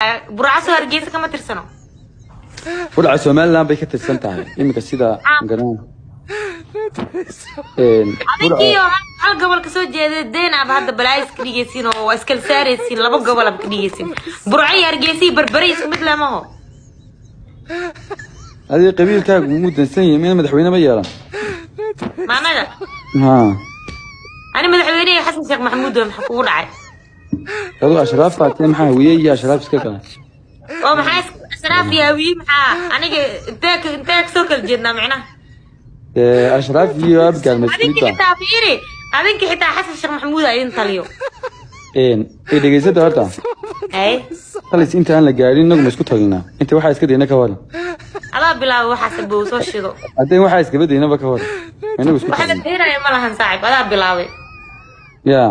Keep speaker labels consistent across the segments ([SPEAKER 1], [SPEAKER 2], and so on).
[SPEAKER 1] Burco Hargeysa kama tirsano.
[SPEAKER 2] Burca Somaliland bay ka tirsan tahay iminka, sida garan.
[SPEAKER 1] Adinkiyo hal gobol kasoo jeeda deen aba hadda balaa iska dhigaysiin oo waa iskala saaraysiin, laba gobol aba ka dhigaysiin. Burco iyo Hargeysa iyo Berbere isku mid lemaho.
[SPEAKER 2] Adiga qabiilkaagu muu dansan yahay mina madaxweyne ma yeelan?
[SPEAKER 1] Ma anaga?
[SPEAKER 2] Ha.
[SPEAKER 1] Ani madaxweyneha Xasan Sheekh Maxamuud waa, maxaa kugu dhacay?
[SPEAKER 2] Aduu ashraaf baatee, maxaa hawiye iyo ashraaf iska galan?
[SPEAKER 1] Oo maxaa ashraaf iyo hawiye, maxaa aniga intee kasoo kala jeednaa micnaha?
[SPEAKER 2] Ashraaf iyo Abgaal ma isku mid
[SPEAKER 1] Adinka
[SPEAKER 2] baa?
[SPEAKER 1] Xitaa fiiri, adinka xitaa Xasan Sheekh Maxamuud aa idin taliyo.
[SPEAKER 2] Ee dhegeysada horta.
[SPEAKER 1] Ay.
[SPEAKER 2] Talis intaan la gaadhin inagu ma isku talinaa? Inta waxaa iska dayna ka waran?
[SPEAKER 1] Adaa bilaaba waxaas bow soo shido.
[SPEAKER 2] Haddeen waxaa iskaba daynaba ka waran, ma inagu isku
[SPEAKER 1] Waxa la
[SPEAKER 2] talinaa?
[SPEAKER 1] deenaya ma lahan saaxib, adaa bilaabay.
[SPEAKER 2] Ya.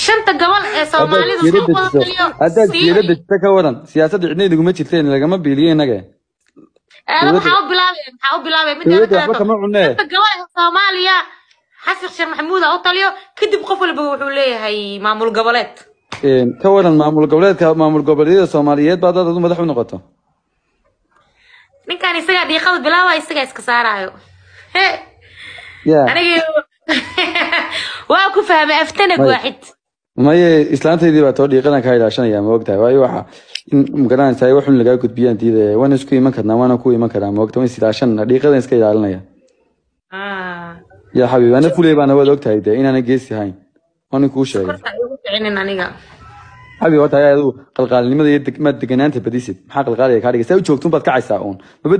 [SPEAKER 1] Shanta gobol ee
[SPEAKER 2] haddaad
[SPEAKER 1] Soomaalidu
[SPEAKER 2] siira
[SPEAKER 1] soo wada
[SPEAKER 2] dejiso
[SPEAKER 1] taliyo.
[SPEAKER 2] Haddaad siira
[SPEAKER 1] Fiiri.
[SPEAKER 2] dejito ka waran, siyaasadda cidna idinguma jirteen, lagama biiliyo innaga.
[SPEAKER 1] Eeda
[SPEAKER 2] dowladda
[SPEAKER 1] maxaa u bilaabay, maxaa u bilaabay mideeda
[SPEAKER 2] dowladda waxba
[SPEAKER 1] kaleeto?
[SPEAKER 2] Kama cunee.
[SPEAKER 1] Shanta gobol ee Soomaaliya Xasan Sheekh Maxamuud aa u taliyo, kadib qof walba wuxuu leeyahay maamul goboleed.
[SPEAKER 2] Ka waran maamul goboleedka, maamul goboleedyada Soomaaliyeed baa dad adu madax u noqoto?
[SPEAKER 1] Ninkan isagaa dhiiqada bilaabaya, isagaa iska saaraayo. He.
[SPEAKER 2] Ya.
[SPEAKER 1] Aniga waa ku fahmay aftanag.
[SPEAKER 2] May.
[SPEAKER 1] Waaxid.
[SPEAKER 2] Maye, islaantaydii baa too dhiiqadan kaa ilaashanaya, ma ogtahay? Waayo waxa in magaranaysaa wax un lagaa gudbiyaan diidaya. Waan isku iman karnaa, waana ku iman karaa, ma ogtahay? Waan is ilaashanana, dhiiqadan iska ilaalinaya. Ya xabiib, ana fuley baana, waad ogtahay dee inaana geesi hayn, waan kuu sheegay.
[SPEAKER 1] Korta igu kicinin aniga.
[SPEAKER 2] Xabiib, horta ayaa adigu qalqaalinimada iyo maad deganaanta badisid. Maxaa qalqaaliga kaa dhigay? Saa u joogtun baad kacaysaa uun maba.